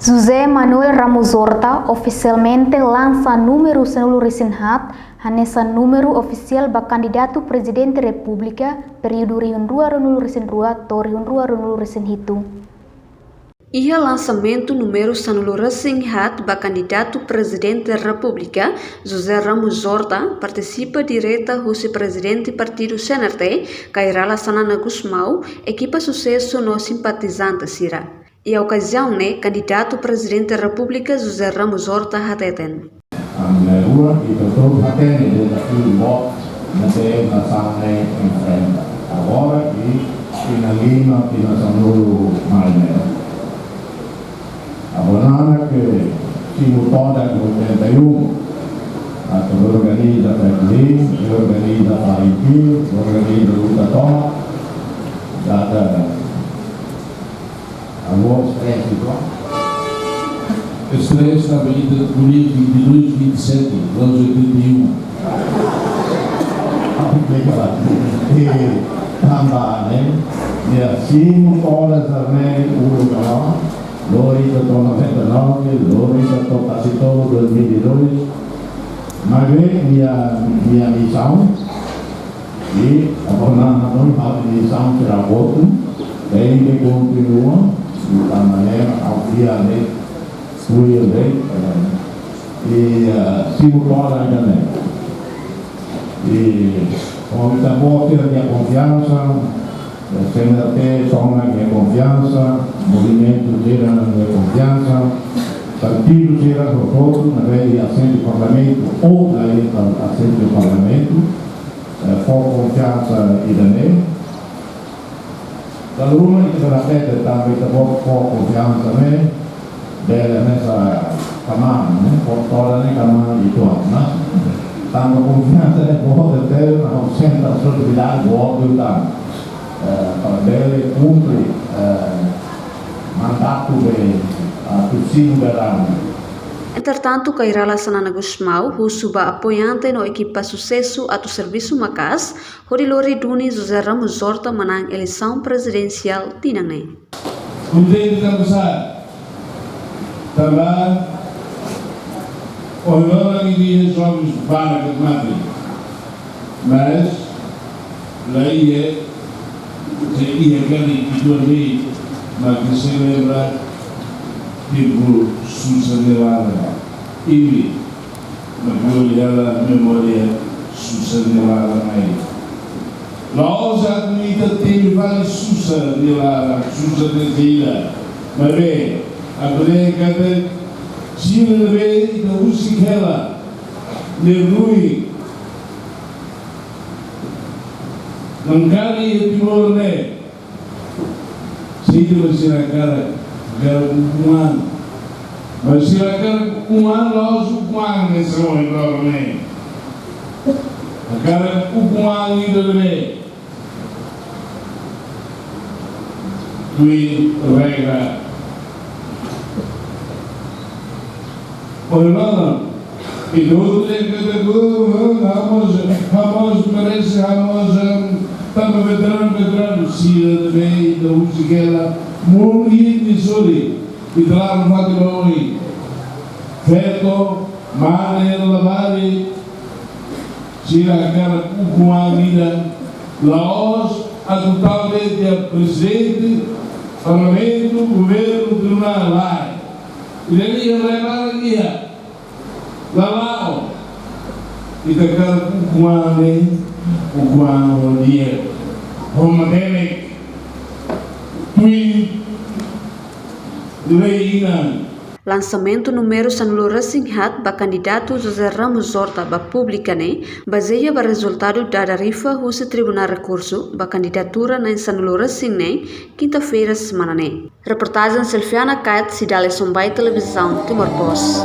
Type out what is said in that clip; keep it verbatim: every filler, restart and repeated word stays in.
José Manuel Ramos Horta ofisialmente lansa númeru sanulu-resin-haat, hanesan númeru ofisiál ba kandidatu Prezidente Repúblika períodu rihun rua ruanulu-resin-rua to'o rihun rua ruanulu-resin-hitu. Iha lansamentu númeru sanulu-resin-haat ba kandidatu Prezidente Repúblika, José Ramos Horta, partisipa direta husi Prezidente Partidu C N R T, Kay Rala Xanana Gusmão, ekipa susesu no simpatizante sira. Iha okaziaun ne'e, kandidatu Prezidente Repúblika José Ramos Horta hateten: Ami na'in-rua, ita hotu hatene dezafiu boot ne'ebé nasaun ne'e enfrenta. Agora, i, i na lima, i na sanulu mai ne'e. Agora, na ke simu todan oitenta e um, atu organiza F L I, organiza F A I P, organiza Luta Tomak, dada Alô, estresse, claro. Estresse na medida de vinte e dois, vinte e sete, anos oitenta e um. Aplica lá. E tanba ne'e, e assim, horas a meio, o canal, lori da toa noventa e nove, lori da toa quase todo dois mil e dois. Mas bem, minha, minha missão, i, agora na, na, na, na missão será outro, tem que continuar, de tal maneira, ao dia de, fui eleito, eh, i, eh, simu todan ainda ne'e. I, com essa boa, ter a minha confiança, eh, C N R T, soma minha confiança, movimentu sira-nia confiansa, partidu sira hotu-hotu, na vez de assento do Parlamento, ou na ida assento do Parlamento, eh, fó konfiansa ida-ne'e. Dala ruma ita bele hatete tanba ita-boot fó konfiansa ne'e, bele hanesan kmaan, ne'e, fó todan ne'e kmaan uitoan, ne'e. Tanba konfiansa ne'e boot tebes, na senta responsabilidade boot uitoan. Eh, para bele kumpre, eh, mandatu de, ah, tusin berang. Entretantu, Kay Rala Xanana Gusmão husu ba apoiante no ekipa susesu atu servisu maka'as, hodi lori duni José Ramos Horta manán eleisaun prezidensiál tinan ne'e. Kontente tanba sá, tanba ohin loron ne'e iha joven barak mate. Mas, la iha, se iha kali kitu ni, mas ke se lembra, tempu susar nia laran. Imi, mak iha memória susar nia laran mai. La'ós atu ita temi fali susar nia laran, susar nia saida. Maibé, atu dehan katak, sira ne'ebé ita husik hela, ne'e ruin. Nankali iha Timor ne'e, sira mak sira hakarak, hakarak ukun-an. Mas sira hakarak ukun-an, la'ós ukun-an ne'e sira ohin loron ne'e. Hakarak ukun-an ida-ne'e. Tuir regra. Ohin loron, ita hotu dehan katak, ha'u mós, ha'u mós merese, ha'u mós, eh, tanba veteranu, veteranu, sira ne'ebé ita husik hela, mundu ita sorin, ita laran fatin ba oin. Feto, mane, labarik, sira hakarak ukun-an ida, la'ós atu tau de'it iha prezidente, parlamentu, governu, tribunál, lae. Ida-ne'e iha lei barak iha. Lala'o. Ita hakarak ukun-an ne'e, ukun-an ho di'ak, ho matenek. Tuir lei inan. Lansamentu númeru sanulu-resin-haat ba kandidatu José Ramos Horta ba públika ne'e bazeia ba rezultadu dada rifa husi Tribunál Rekursu ba kandidatura na'in sanulu-resin-neen, kinta-feira semana ne'e. Reportajen Selfiana Kait, Cidália Sombay, Televizaun Timor Post.